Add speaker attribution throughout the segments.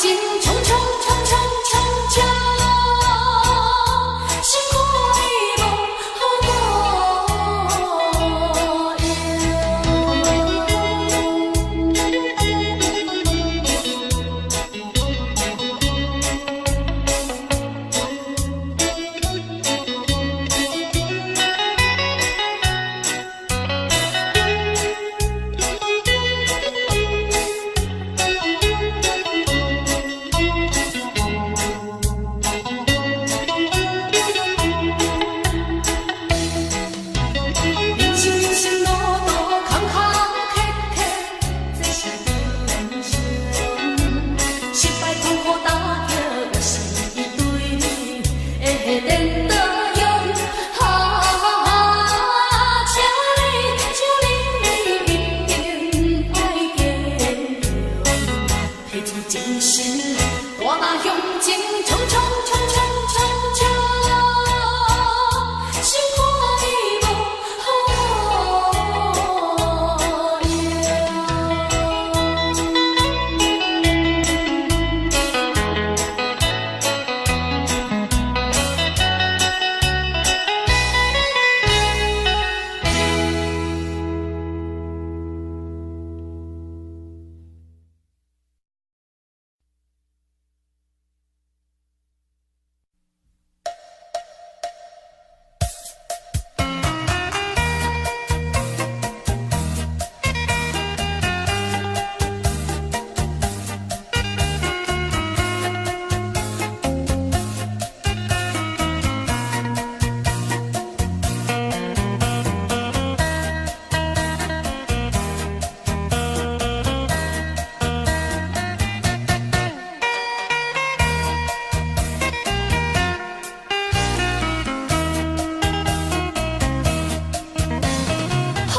Speaker 1: 前衝衝衝衝衝衝，辛苦的無好用。人生人生路途坎坎坷坷，這是人生。失敗痛苦打擊，也是對你的電導用。啊，請你，請你一定愛堅強，提出精神，大膽向前衝衝衝衝衝衝，辛苦的無好用。好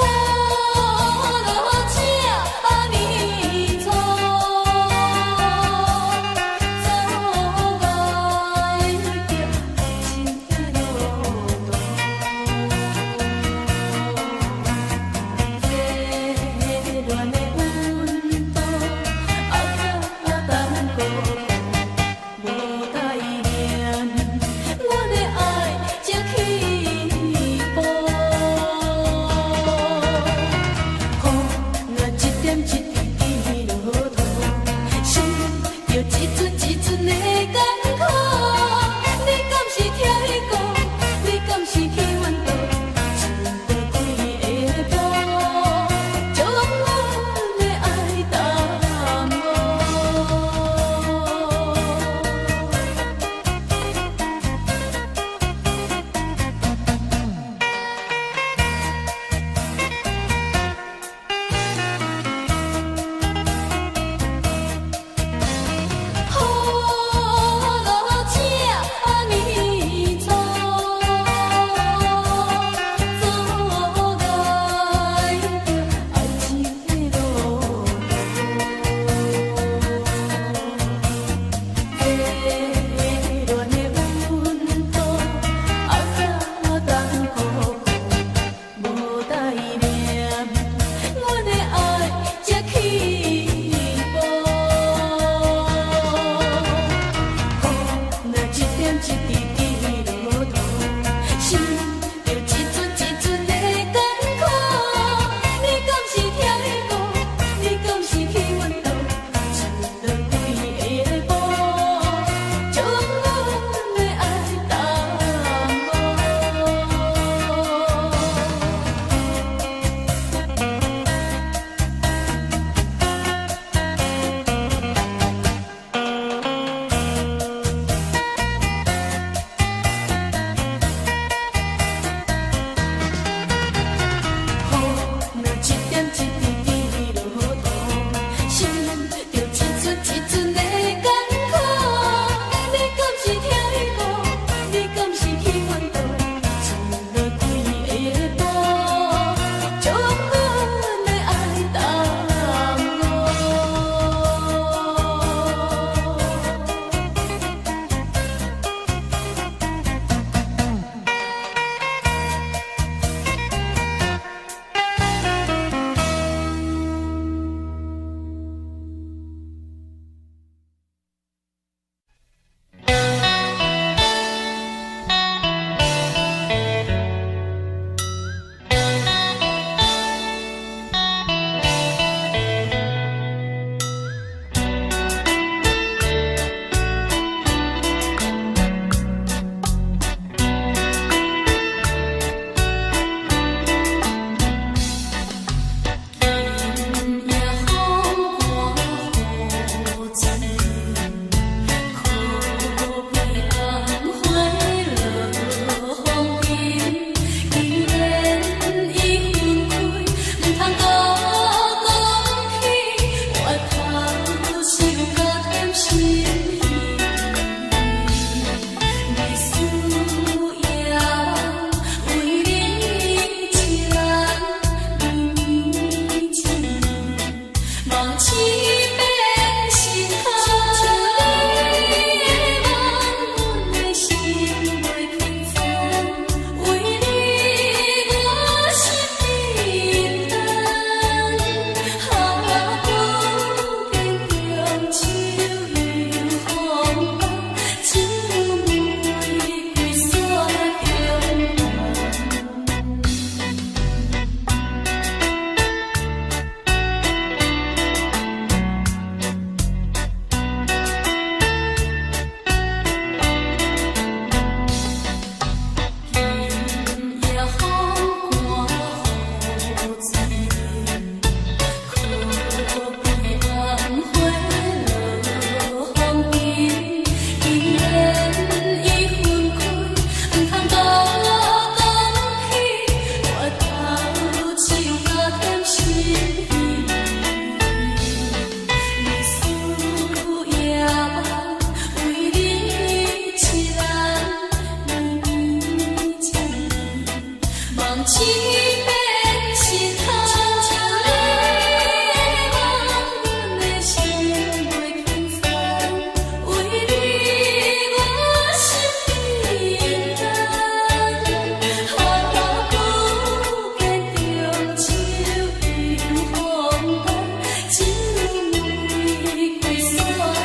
Speaker 1: 路這呢走，阻礙著愛情的路途。熱戀的溫度，阿甲等孤無代念，阮的愛才起步。雨若一點一滴滴落土，心就一陣一陣的艱苦。你敢是疼過？你敢是去阮倒？踳落幾下步，將阮的愛耽誤。好路這呢走，阻礙著愛情的路途。熱戀的溫度，阿甲等苦無代念，阮的愛才起步。雨若一點一滴滴落土，心就一陣一陣的艱苦。你敢是疼過？你敢是去阮倒？踳落幾下步，將阮的愛耽誤。雨若一點一滴滴落土，心就一陣一陣的艱苦。你敢是疼過？你敢是去阮倒？踳落幾下步，將阮的愛耽誤。痴變心痛。親像你的夢，阮的心袂輕鬆，為你我心變重。何苦見中秋又風干，只玫瑰雪中寒。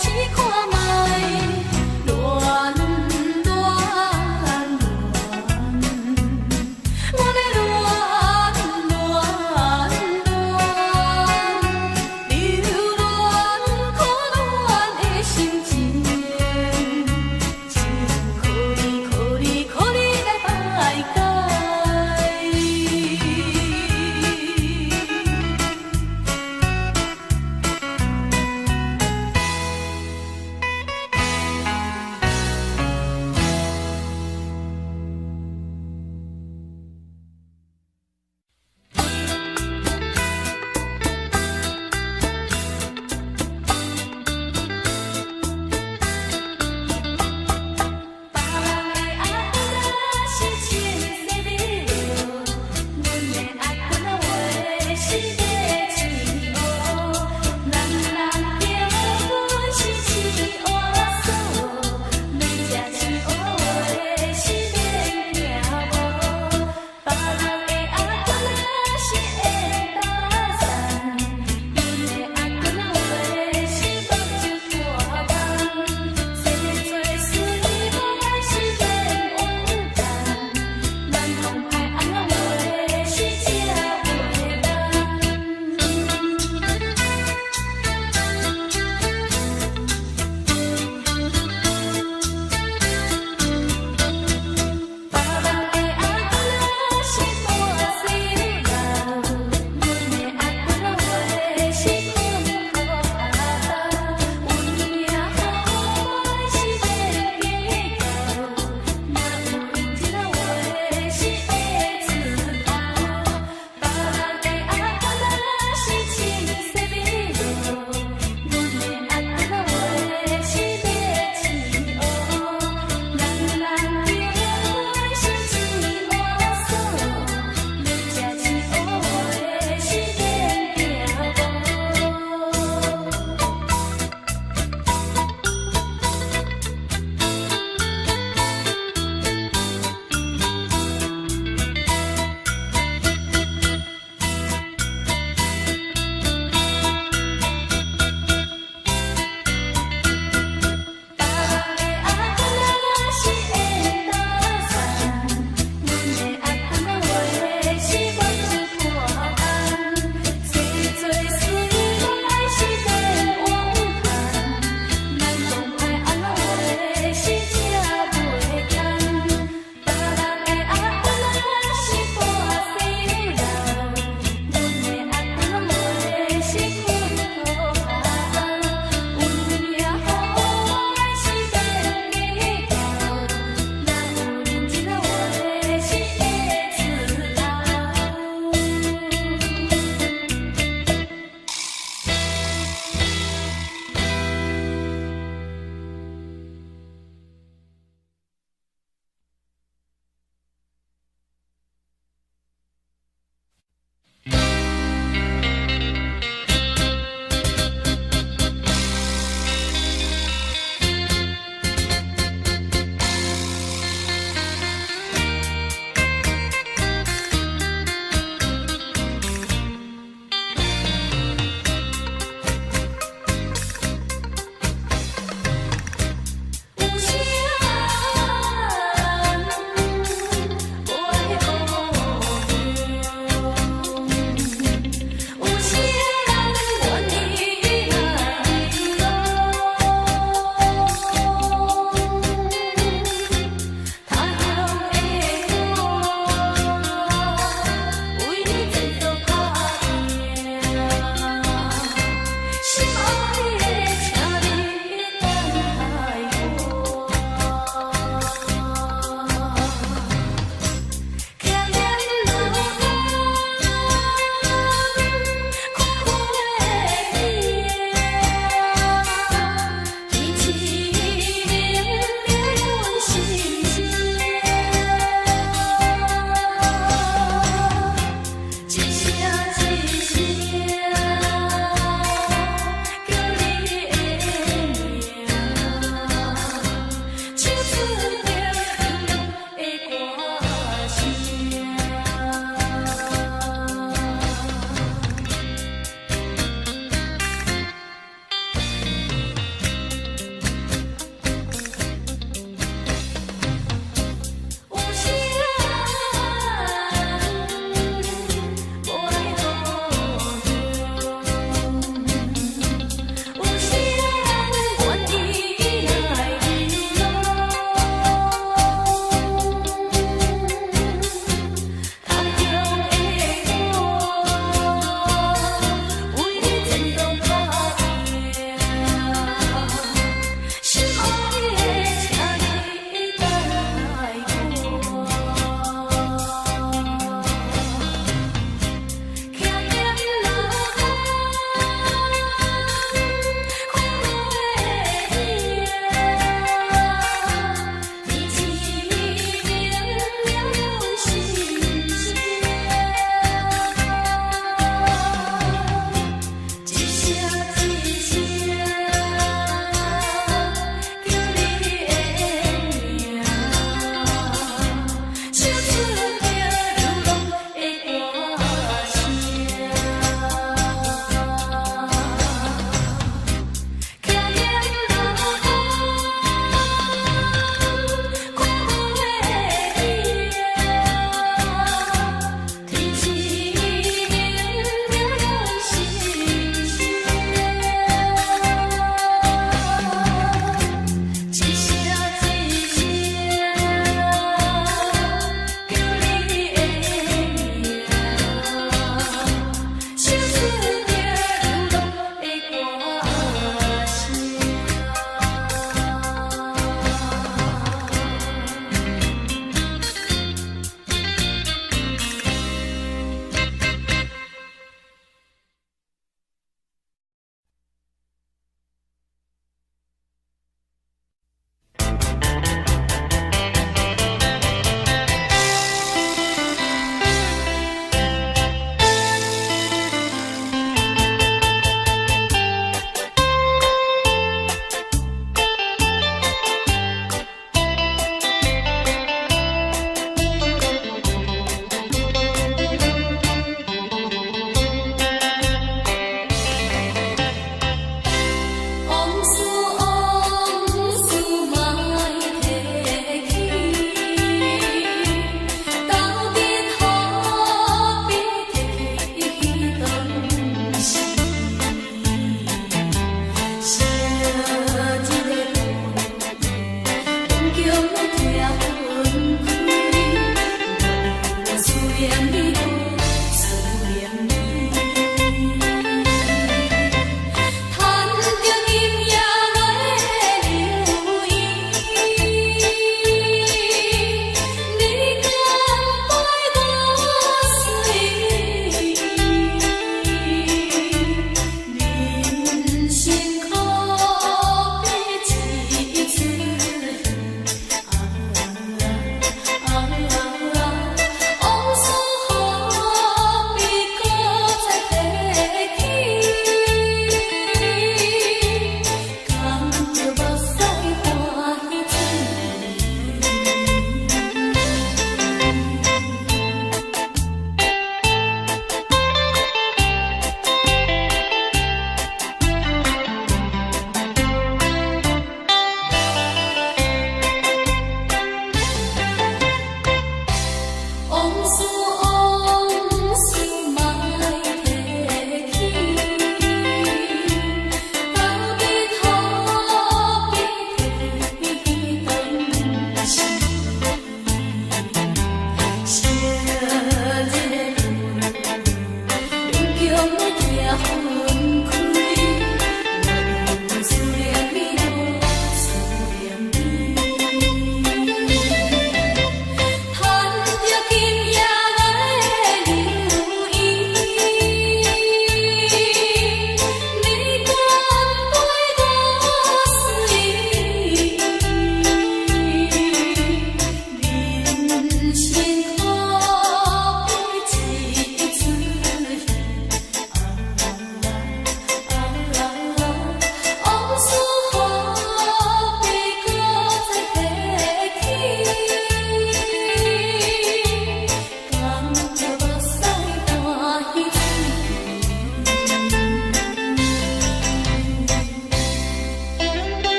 Speaker 1: 試看覓，戀戀戀，我咧戀戀戀，留戀苦戀的心情，只可你可你可你來排解。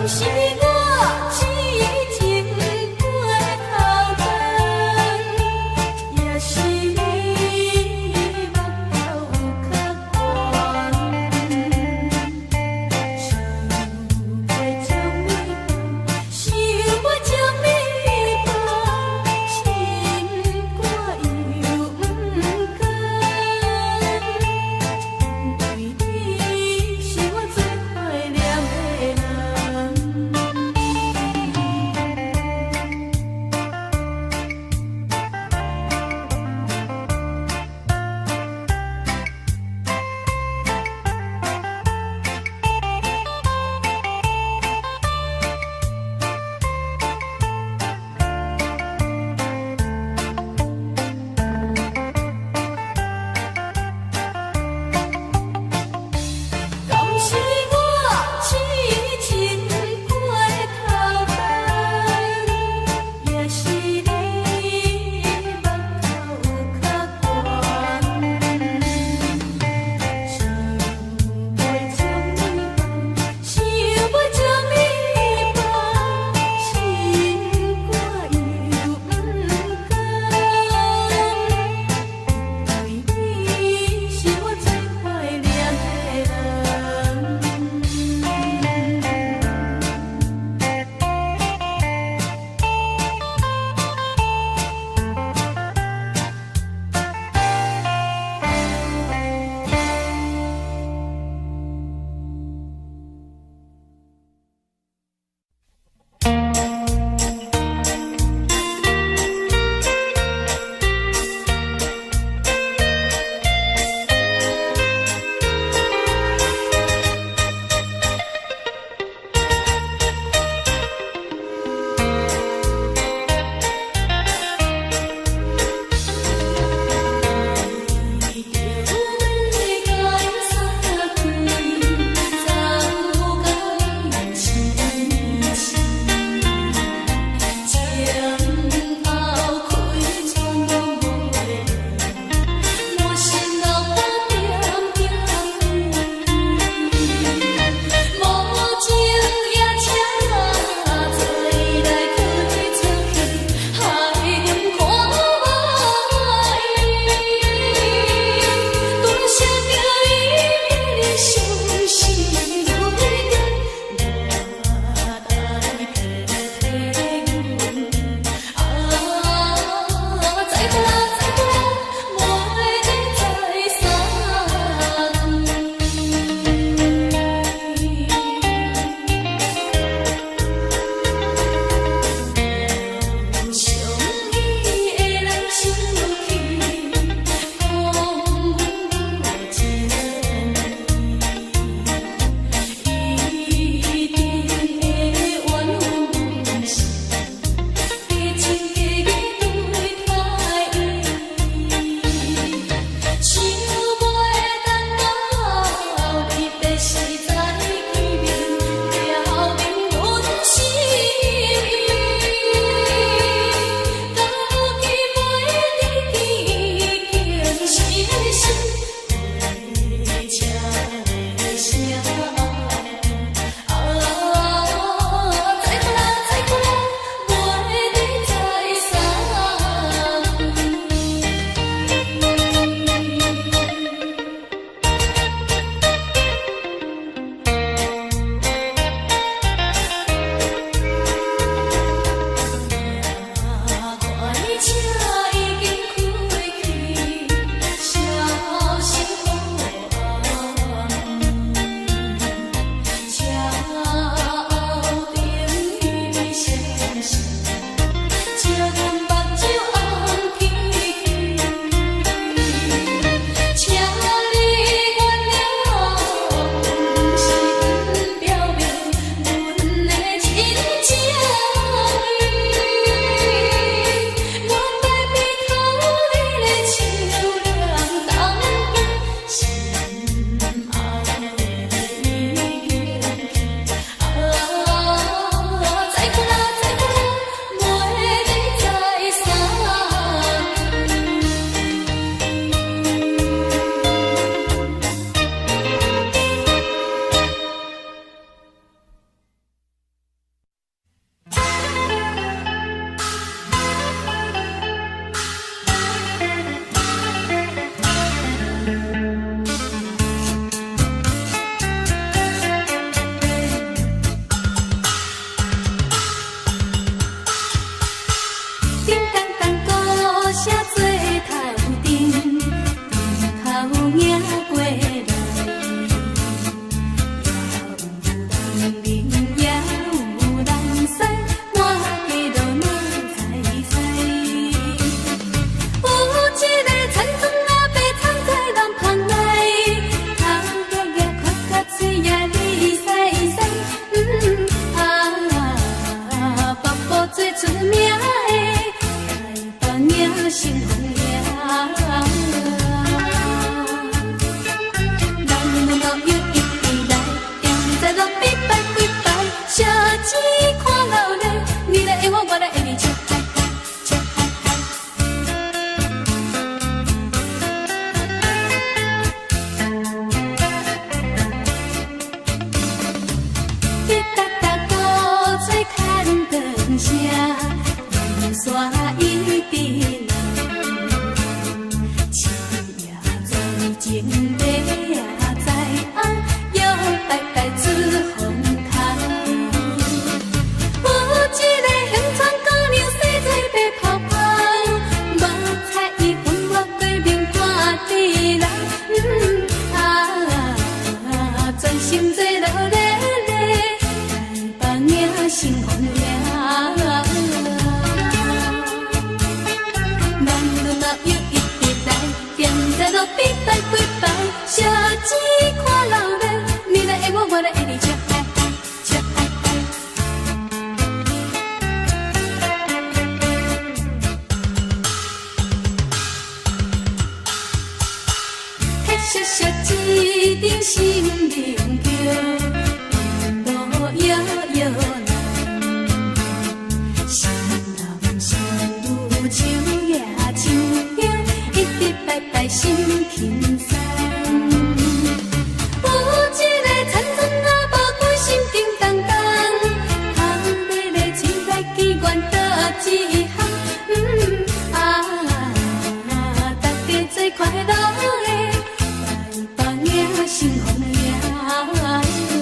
Speaker 1: 是我癡情過頭重，也是你目睭有較懸。想欲將你放，想欲將你放，心肝又毋甘，因為你是我最懷念的人。成風涼。慢路嘛又一直來，踮在路邊拜幾擺，小子看老命，你來愛我，我來愛你，笑愛愛，笑愛愛。彼小小一張心靈橋，一路搖搖來，心男心女手也手搖，一直拜拜心輕鬆。有一个田村阿婆，規心叮當當，頭尾咧凊彩機關倒一項，啊，大家做快樂的，拜拜迎新風涼。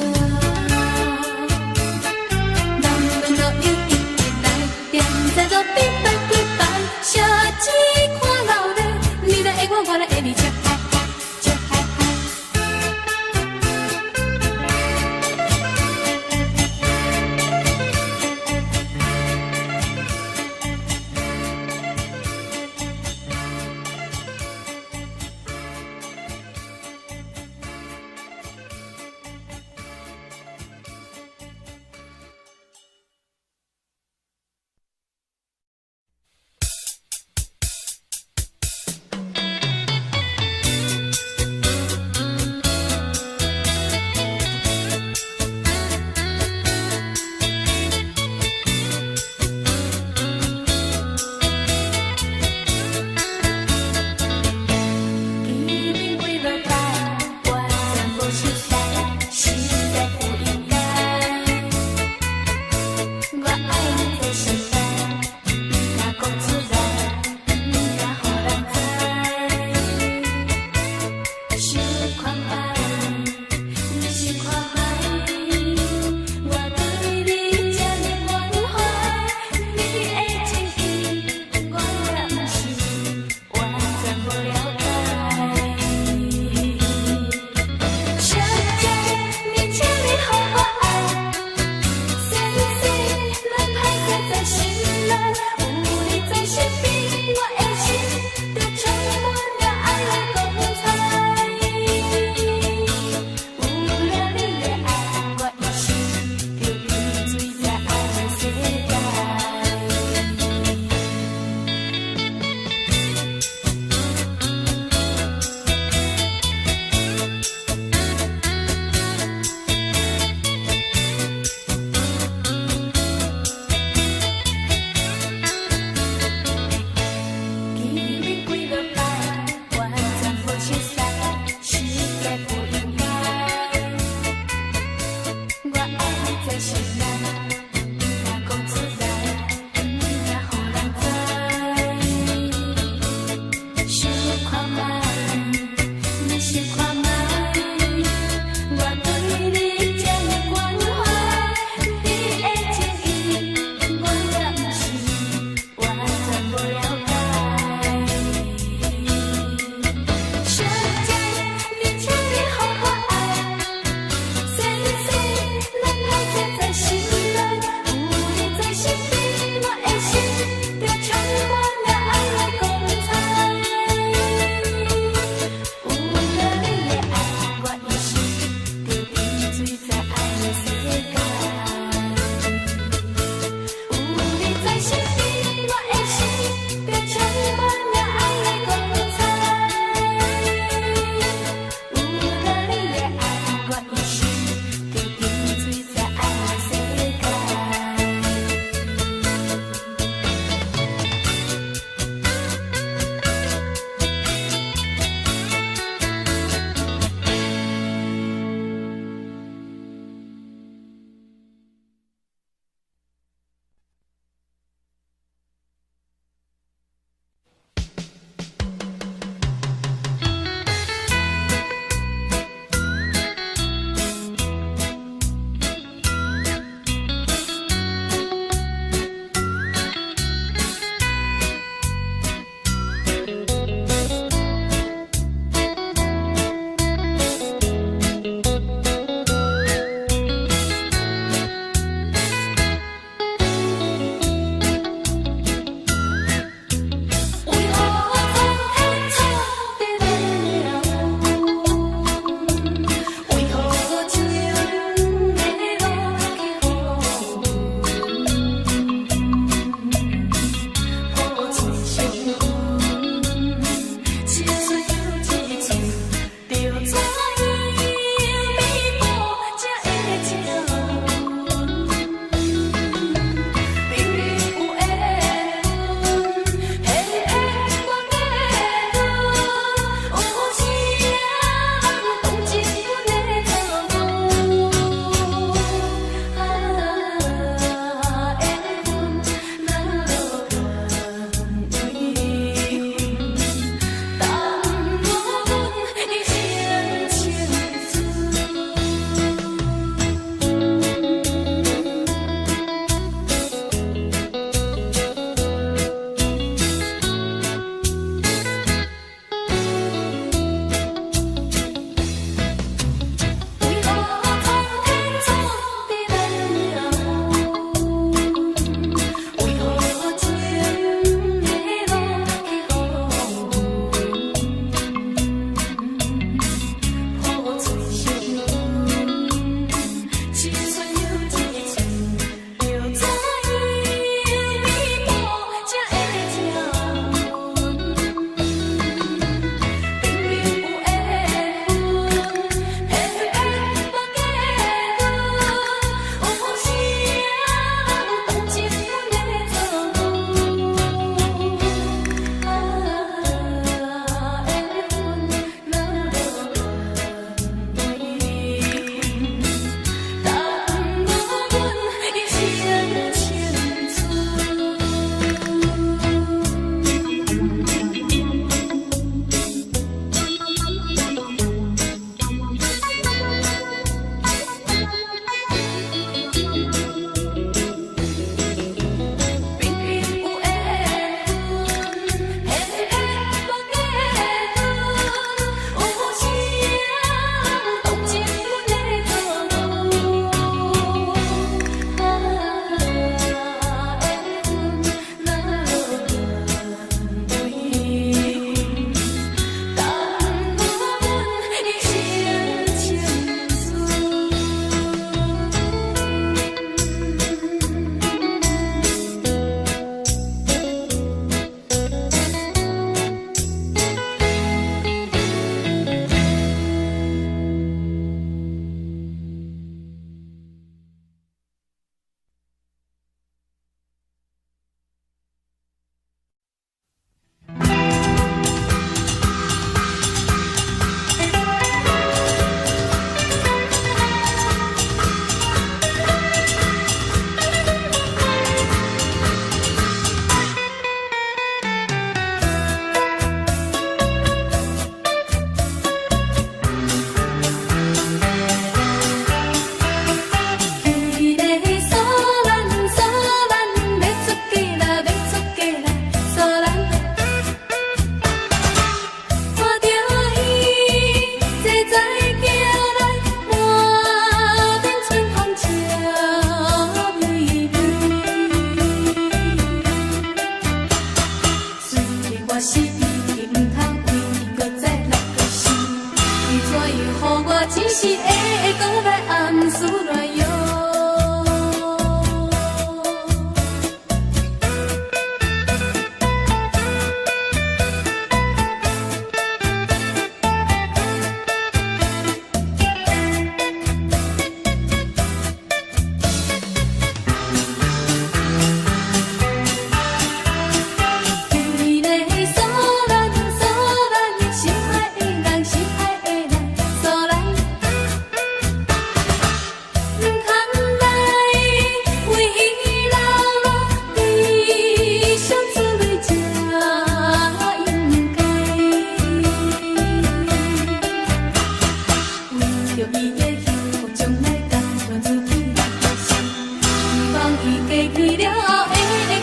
Speaker 1: 伊過去了後，會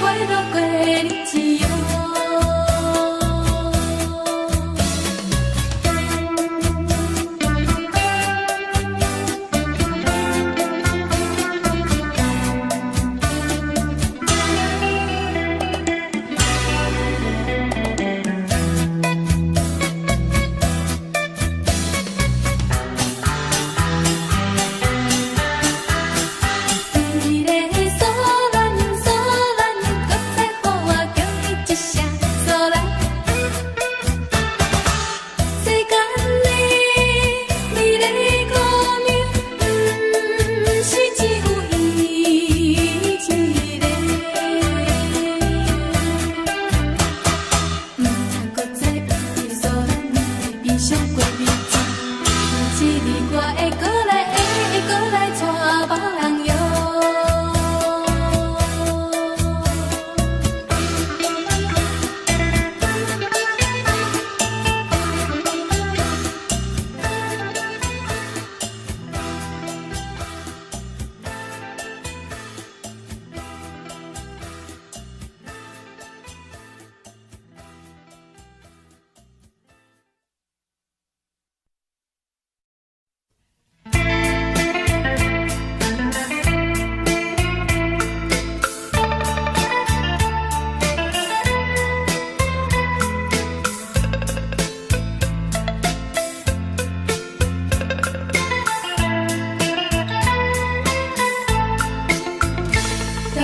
Speaker 1: 快樂過日子喲。一个蘇蘭，蘇蘭，閣再予我叫伊一聲蘇蘭。世間的美麗姑娘，毋是只有伊一個。毋通閣再有一個蘇蘭會悲傷過日子，有一日我會閣來，會閣來娶別人喲。台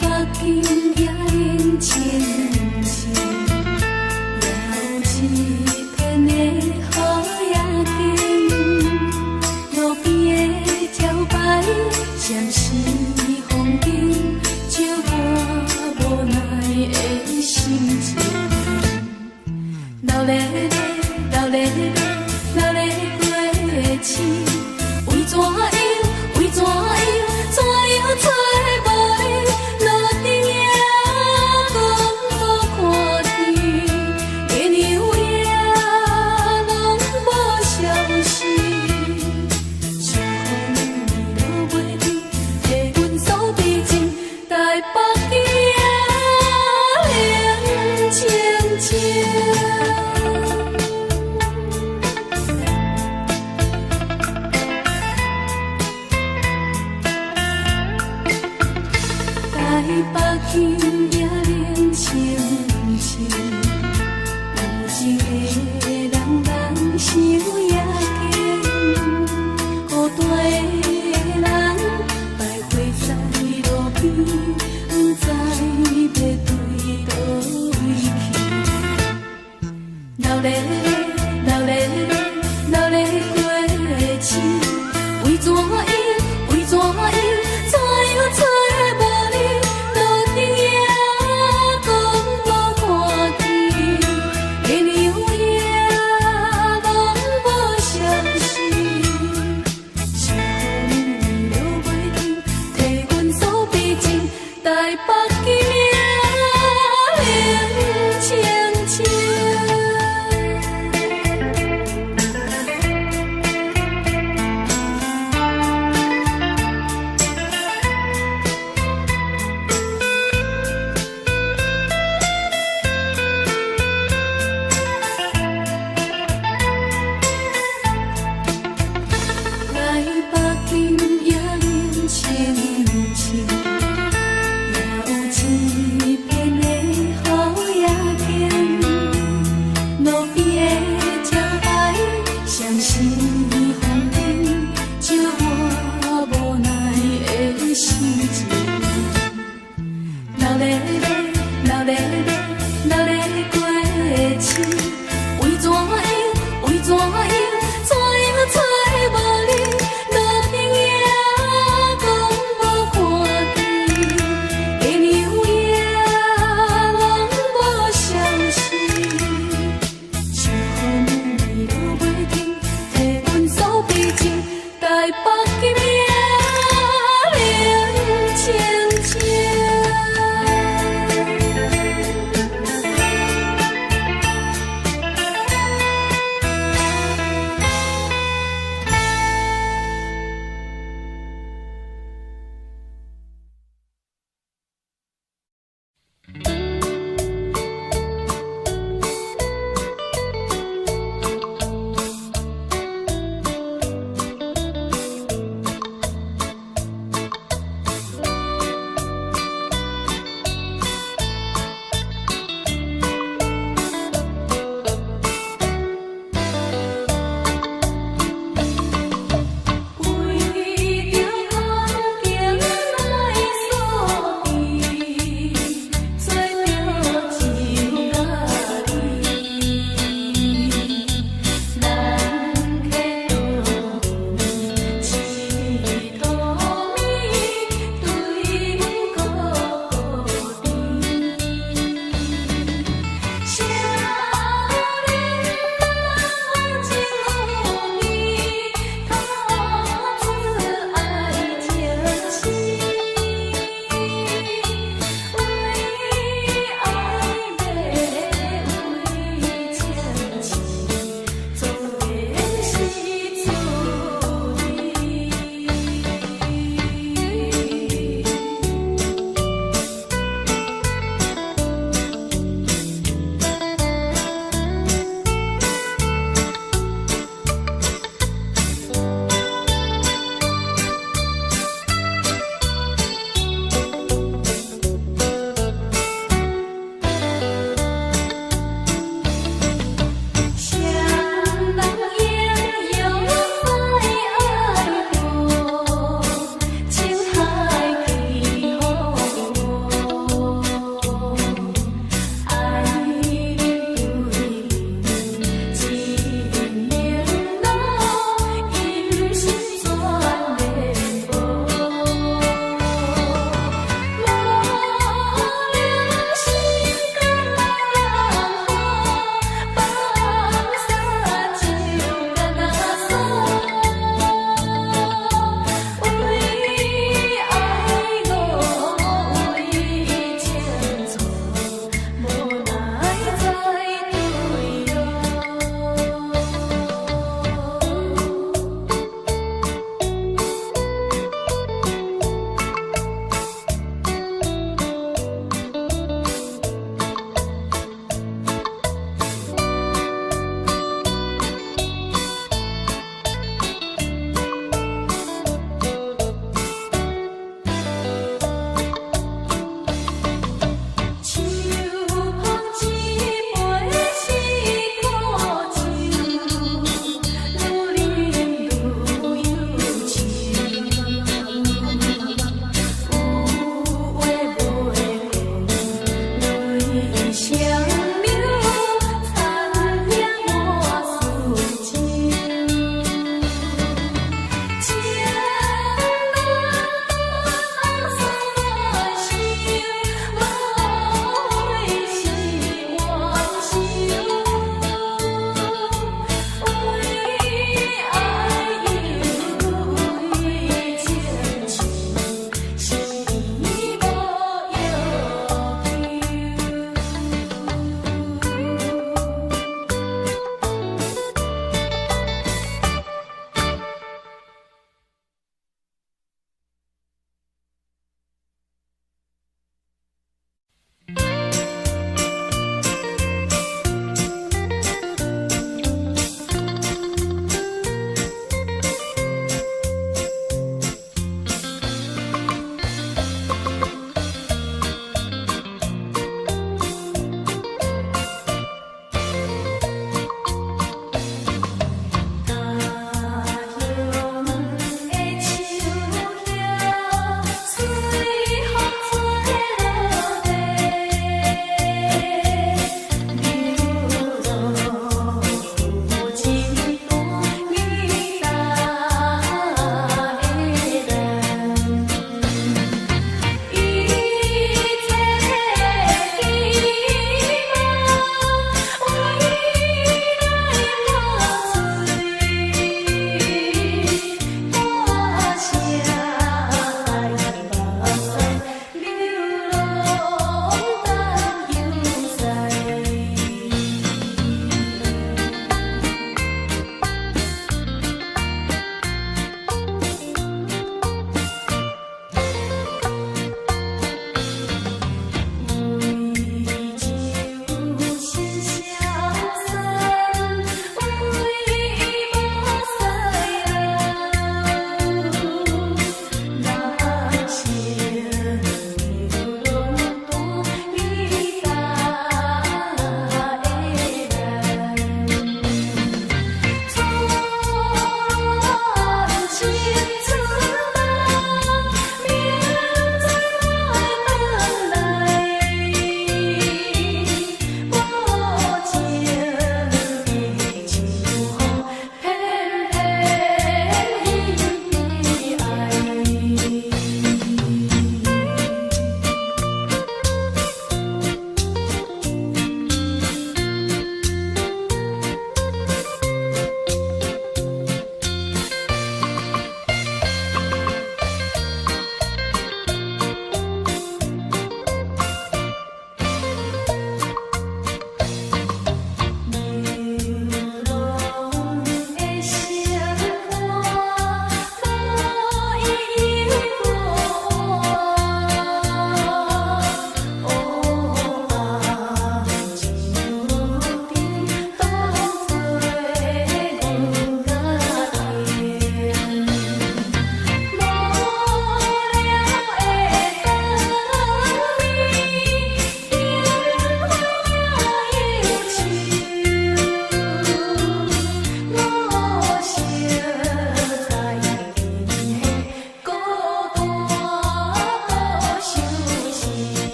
Speaker 1: 北今夜冷清清，也有一片的好夜景。路邊的招牌閃是風景，照我無奈的心情。流咧咧，流咧咧，流咧過市，為怎樣？為怎樣？怎樣找無你？路燈也講無看見，月娘也攏無消息。想予你落袂去，提阮訴悲情，台北今夜冷清清。台北今夜冷清清，有情的人人傷也紧，孤單的人徘徊在路邊，不知欲對佗位去。流咧咧，流咧咧，流咧過市，為怎樣？為怎樣？怎樣找無你？路燈也講無看見，月娘也攏無消息。想予你落袂去，替阮訴悲情，台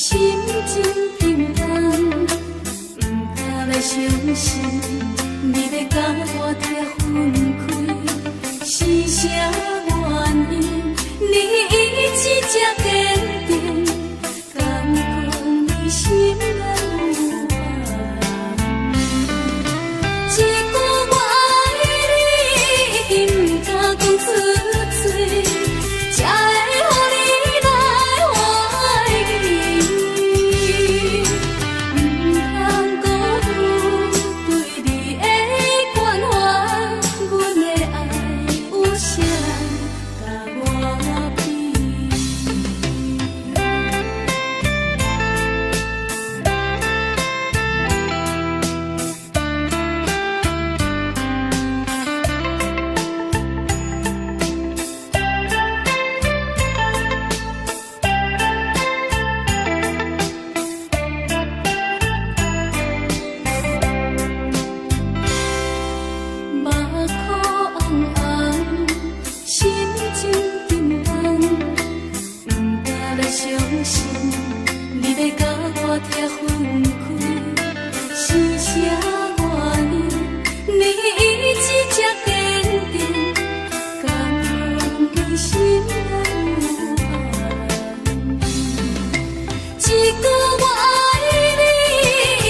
Speaker 1: 心情沉重，毋敢來相信你欲佮我拆分開，是啥原因？你意志這堅定，敢講你心內有別人？一句我愛你，毋敢講出嘴，才會予你來懷疑。毋通辜負對你的關懷，阮的愛有誰人共我比？目眶紅紅，心情沉重，毋敢來相信你欲佮我拆分開，是啥原因？你意志這堅定，敢講你心內有別人？一句我愛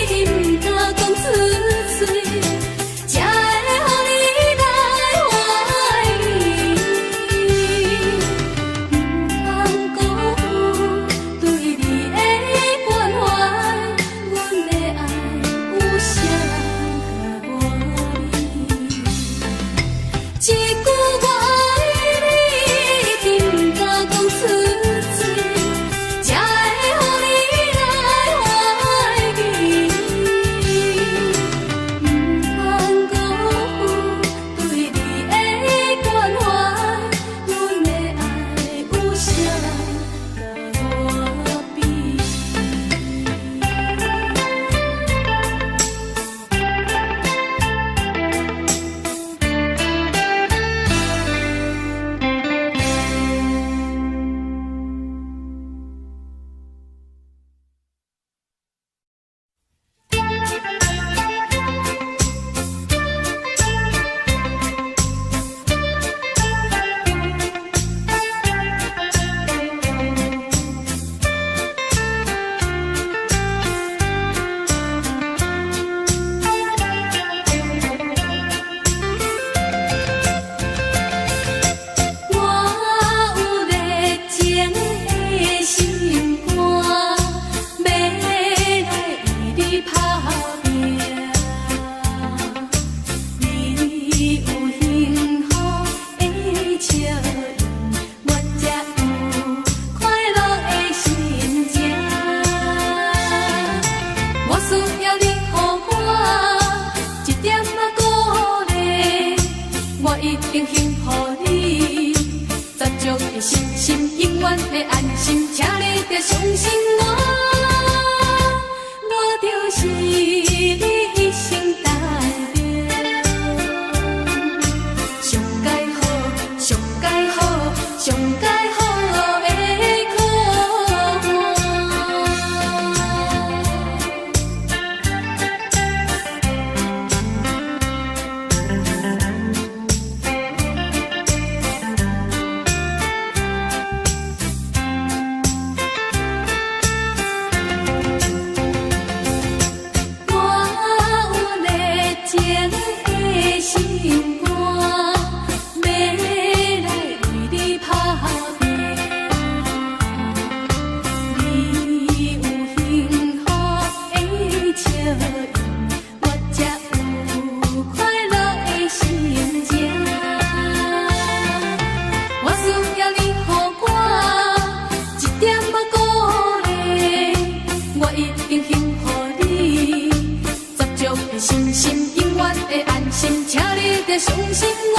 Speaker 1: 你，毋敢講出嘴，才會予你來懷疑。毋通辜負對你的關懷，阮的愛有誰人共我比？一句我愛你，毋敢講出嘴，才會予你來懷疑。毋通辜負對你的關懷，阮的愛有誰人共我比？我有熱情的心肝，欲來為你拍拚。你有幸福的笑容，我才有快樂的心情。我需要你予我一點仔鼓勵，我一定幸福你。十足的信心，永遠會安心，請你著相信我，我就是你一生等著。上佳好，上佳好，上佳好的伙伴。我有熱情的心肝，欲來為你拍拚。你有幸福的笑容，我才有快樂的心情。我需要你予我一點仔鼓勵，我一定幸福你。十足的信心，永遠會安心，請你著相信我，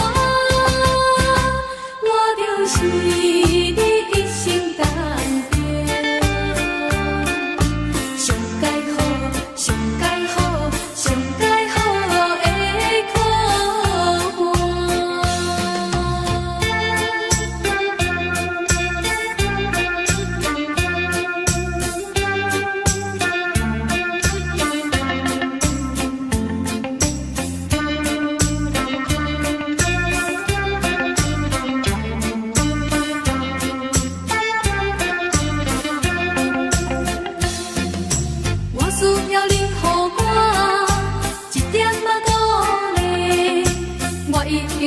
Speaker 1: 我就是你一生等著。上佳好，上佳好，上佳好的伙伴。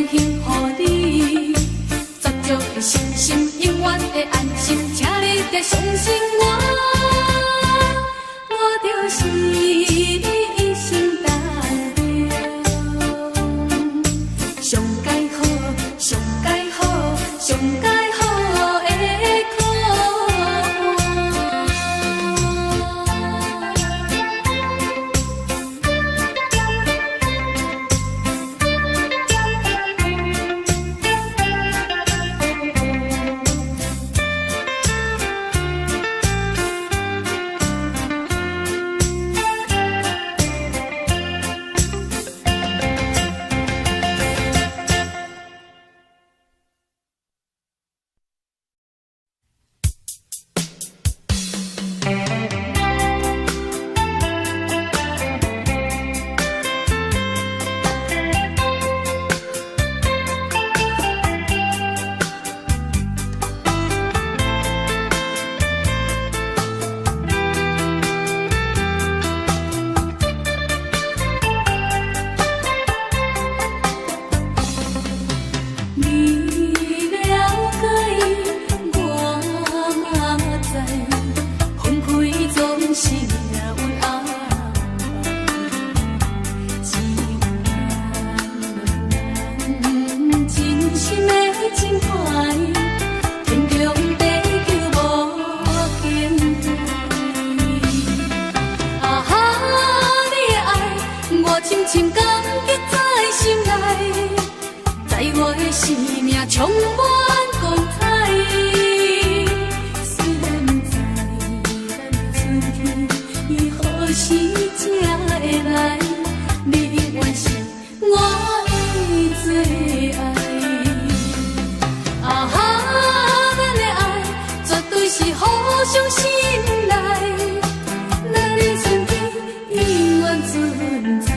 Speaker 1: 幸予你，十足的信心，永遠會安心，請你著相信我，我就是你一生當中上佳好、上佳好、上佳好的伙伴。你了解，我嘛知，分開總是命運安排。一緣兩緣，真心的情懷，天長地久無間斷。啊哈，你的愛，我深深感激在心內。在我的生命充滿光彩。雖然不知咱的春天伊何時才會來，你永遠是我的最愛。啊哈，咱的愛絕對是互相信賴，咱的春天永遠存在。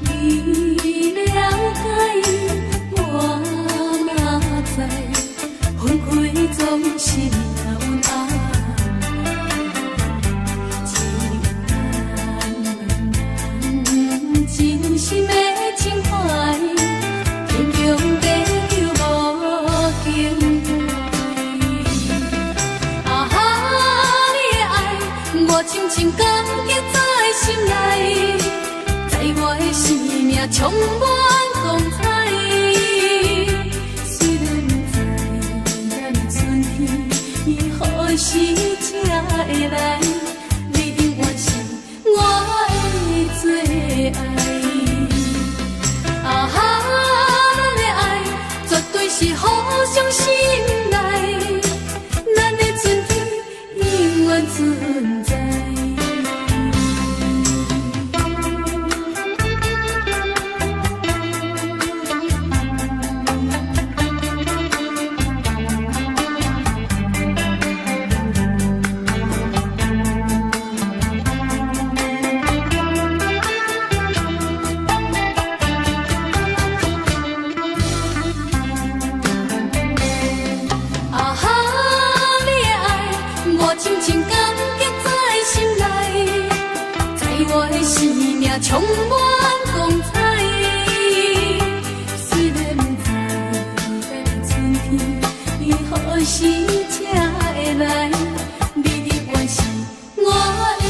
Speaker 1: 你了解，我嘛知，分開總是命運安排。一緣兩緣，真心的情懷，天長地久無間斷。啊哈，你的愛，我深深感激在心內。在我的生命充滿光彩。雖然不知咱的春天伊何時才會來，你永遠是我的最愛。啊哈，咱的愛絕對是互相信賴，咱的春天永遠存在。啊哈，你的愛，我深深感激在心內，在我的生命充滿光彩。雖然不知咱的春天伊何時才會來，你永遠是我的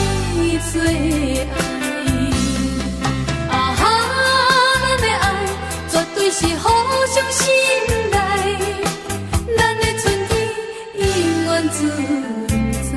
Speaker 1: 最愛。啊哈，咱的愛絕對是互相信賴，咱的春天永遠存在。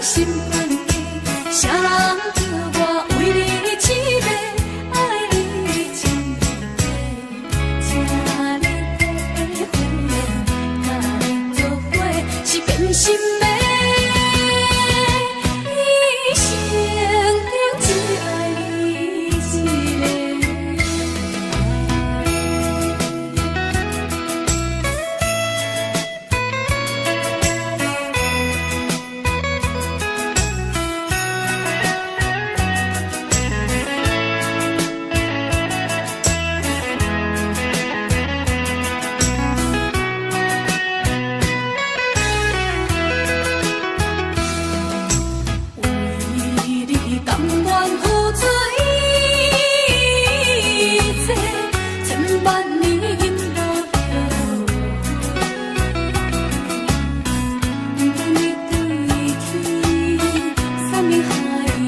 Speaker 1: 心懸低，啥人叫我為你痴迷，愛你情意假，請你體會，佮你做伙是變心的。一生中只愛你一个。為你甘願付出一切，千萬年無後悔。不管你對天啥物海誓，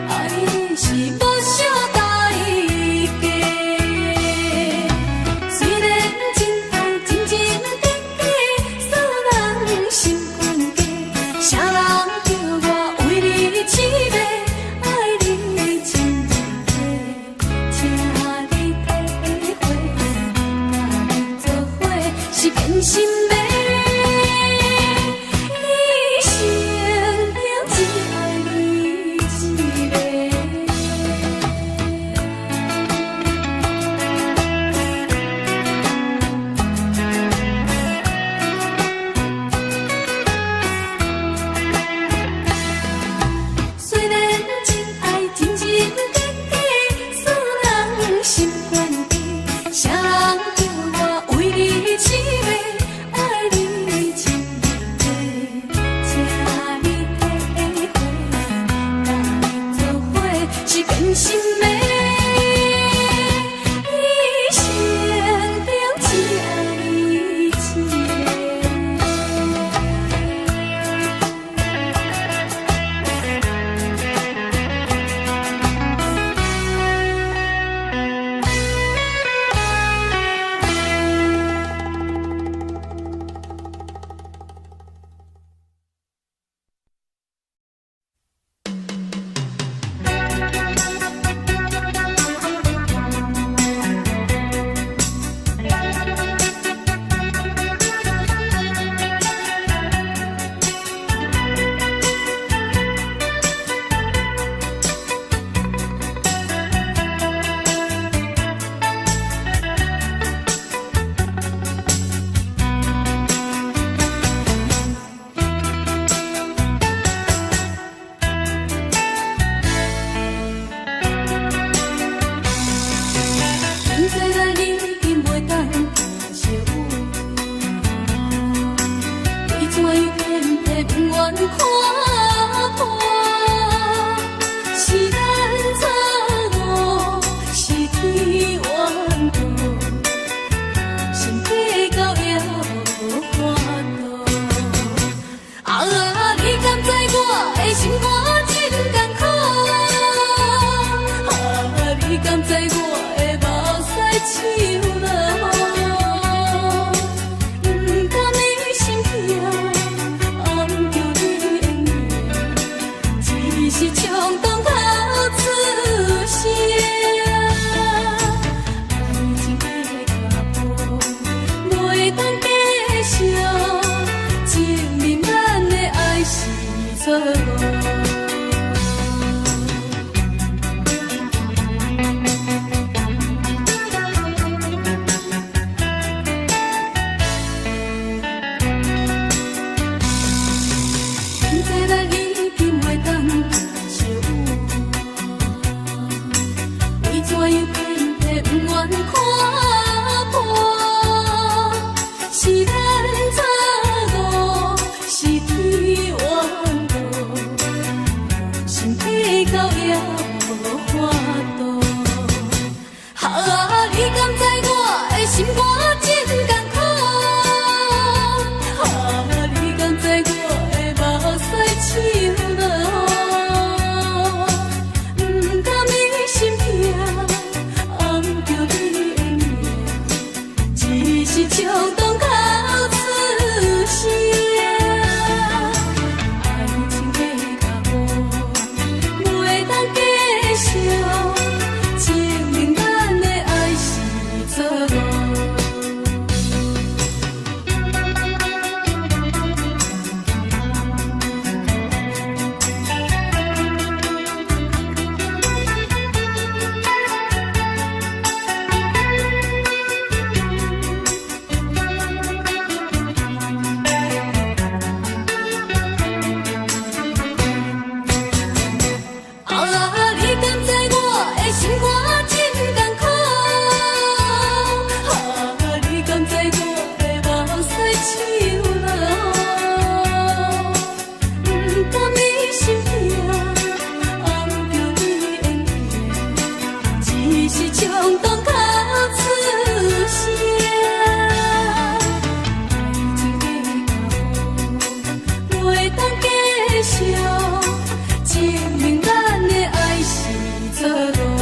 Speaker 1: 愛你是無小代價。雖然真愛真真假假，煞人心懸低，啥人叫我為你痴迷，愛你情意假，請你體會，佮你做伙是變心的。一生中只愛你一个。雖然真愛真真假假，煞人心懸低，啥人叫我為你痴迷，愛你情意假，請你體會，佮你做伙是變心的。一生中只愛你一个。毋知咱已經袂當相有，為怎樣偏偏不願看破？是咱錯誤，是天怨妒，心計較也無法度。啊，你敢知我的心肝真艱苦？啊，你敢知我的目屎像落雨？不甘你心痛，暗叫你的名，只是衝動頭出聲。愛情的腳步袂當繼續，證明咱的愛是錯誤。毋知咱已經袂當相有，為怎樣偏偏不願看破？是咱錯誤，是天怨妒，袂當繼續，證明咱的愛是錯誤。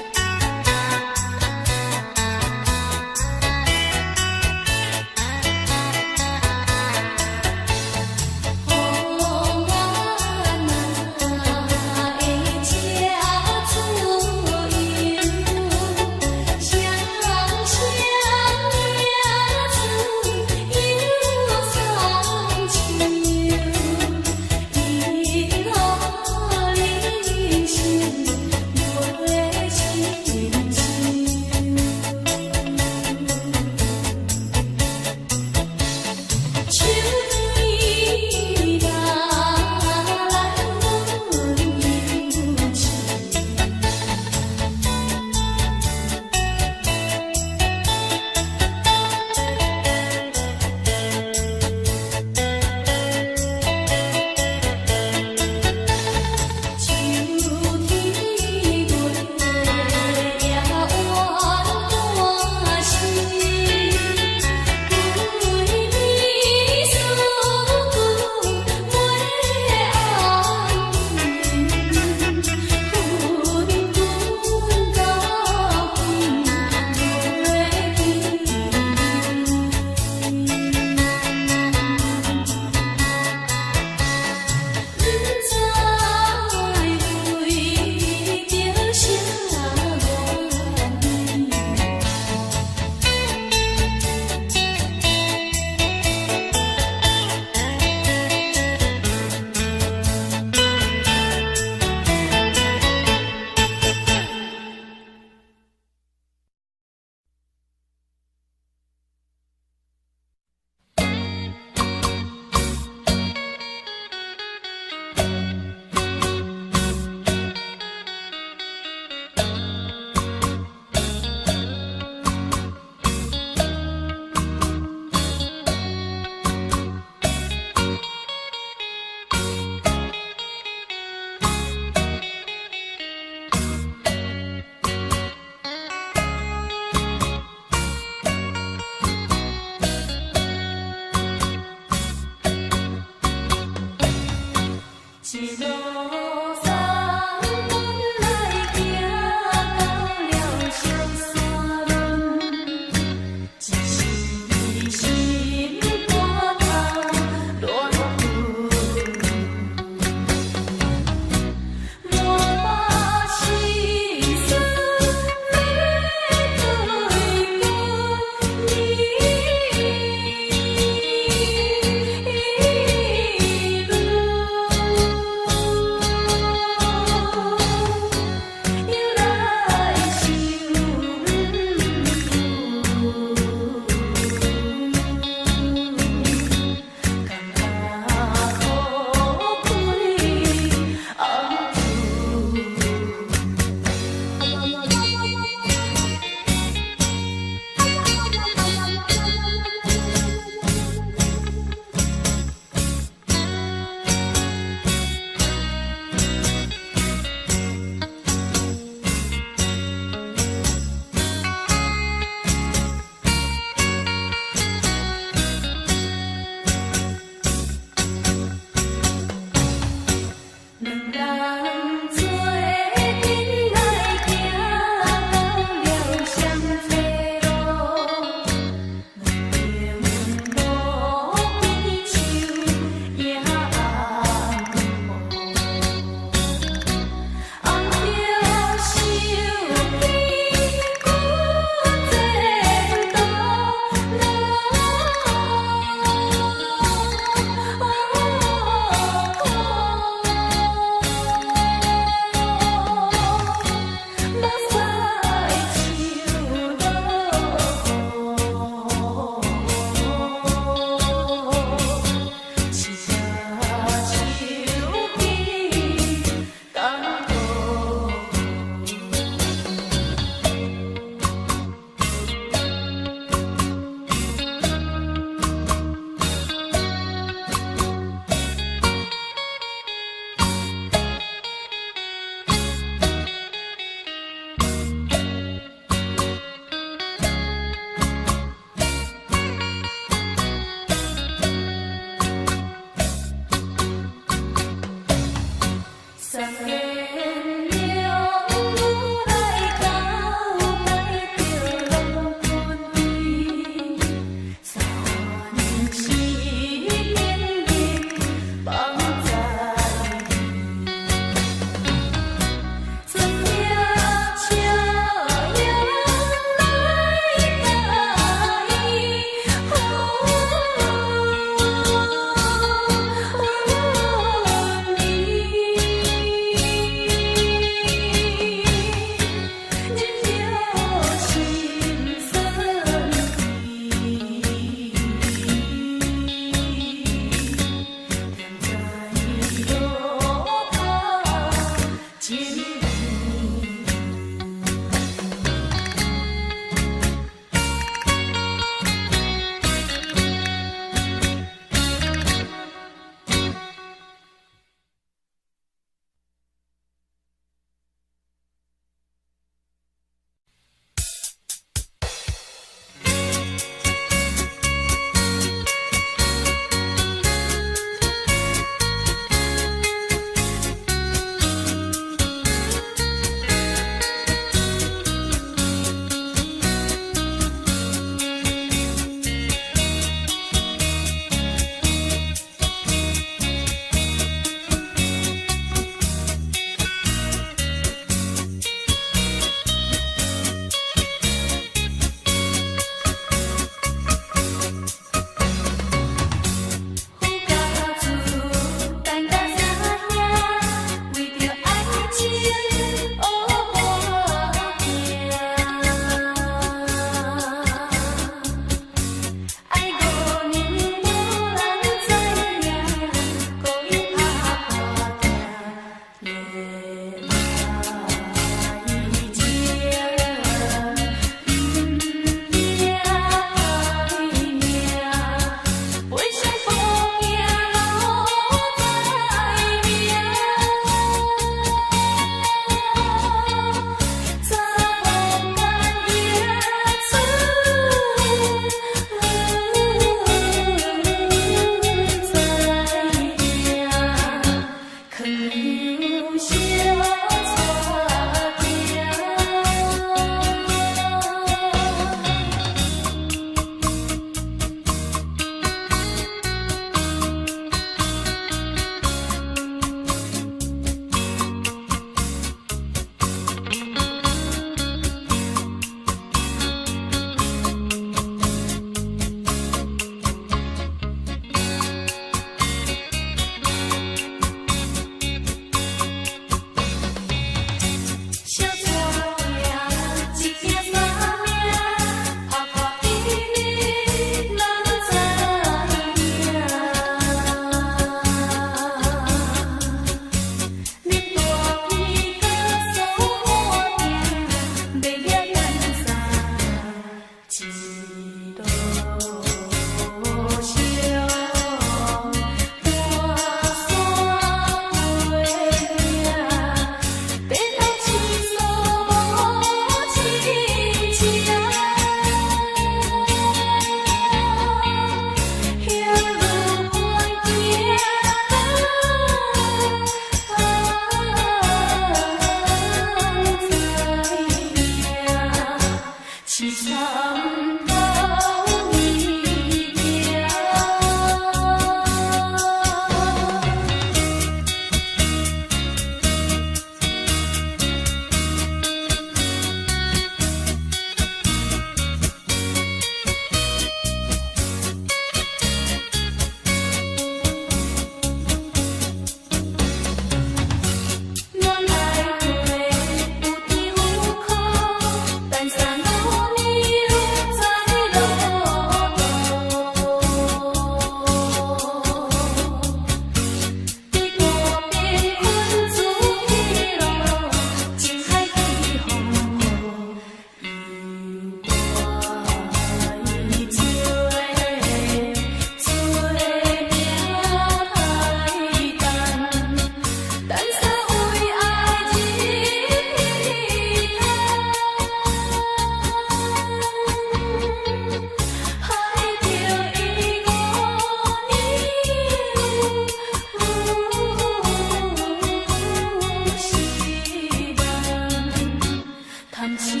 Speaker 1: 含情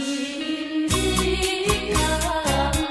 Speaker 1: 意難放。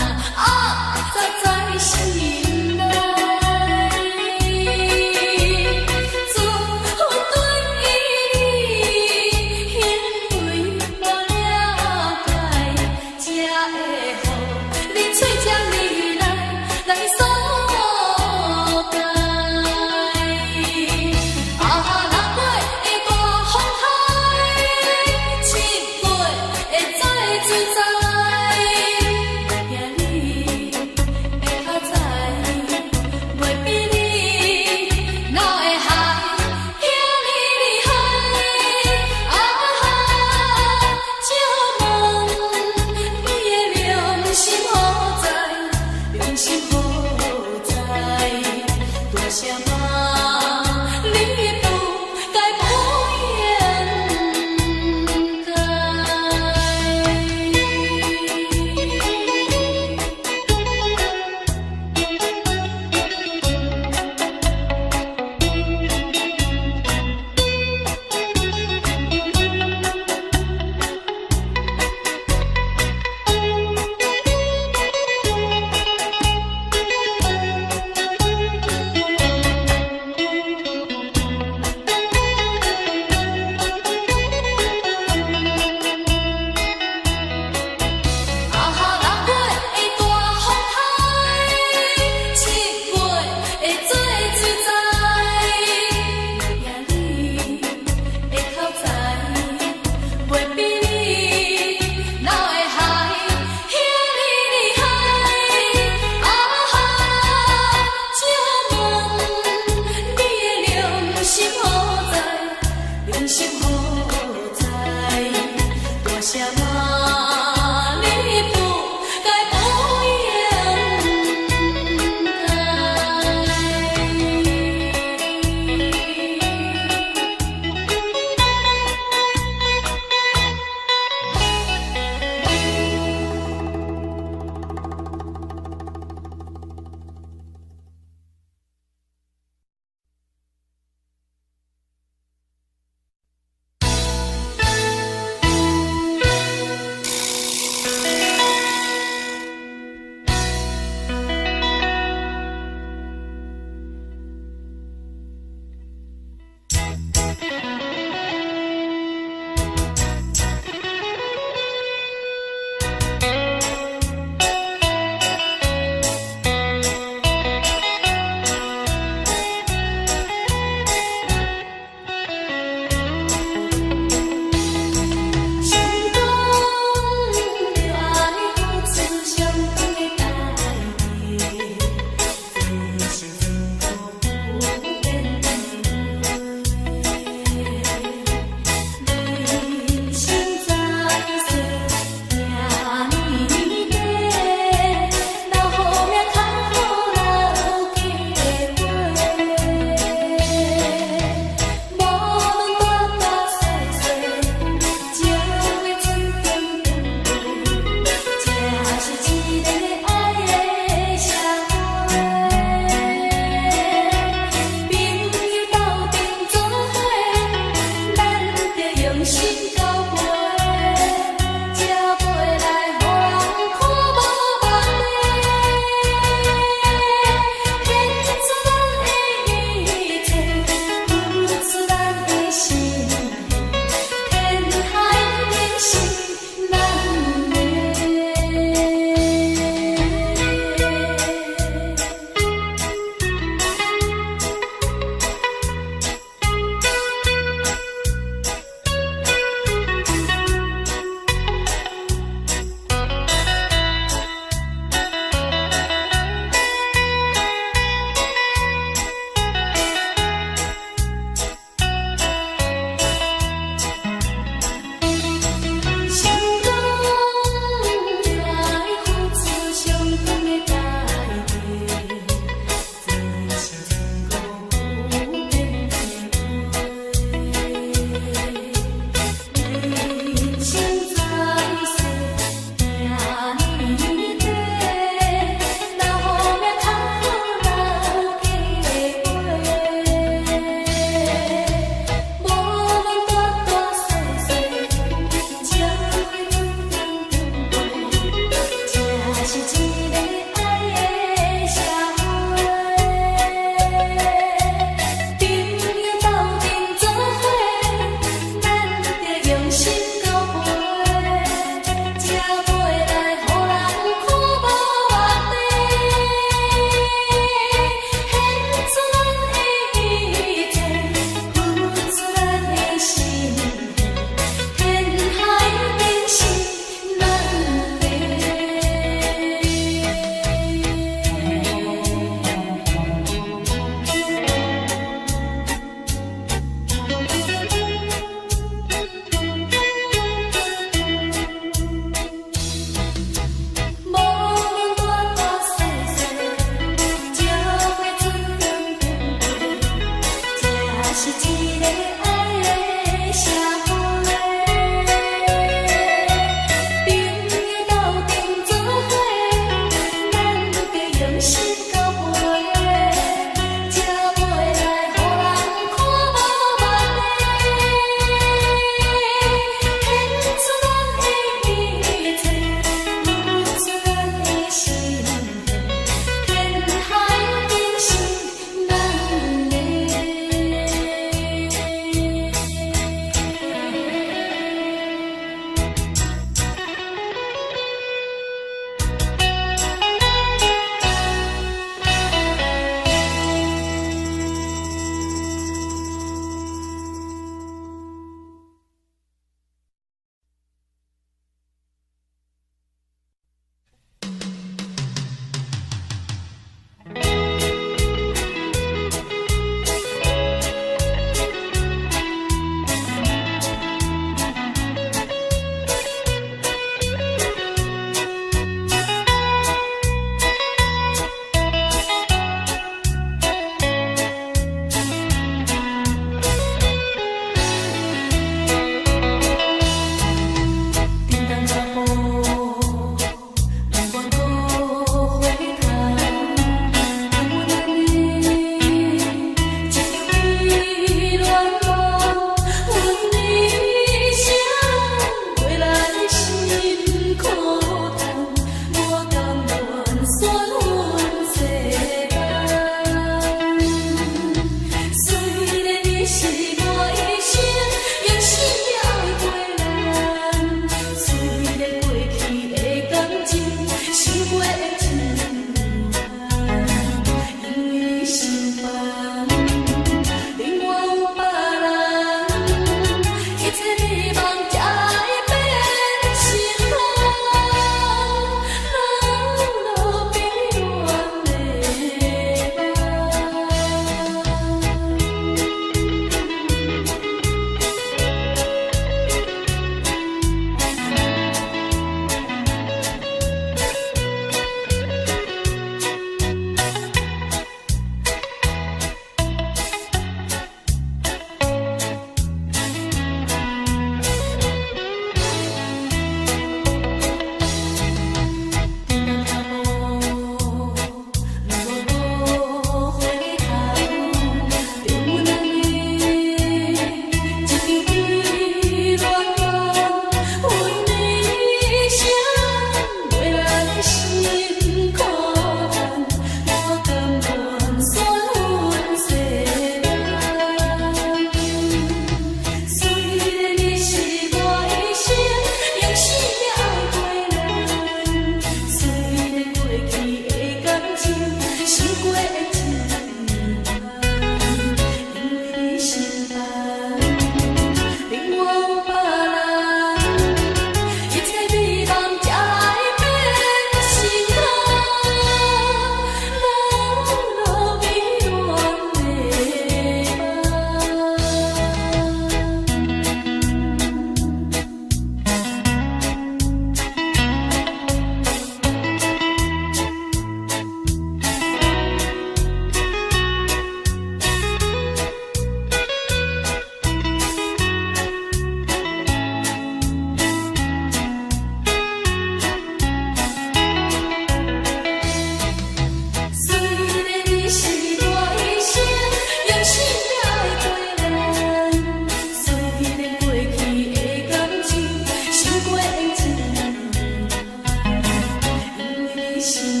Speaker 1: 心。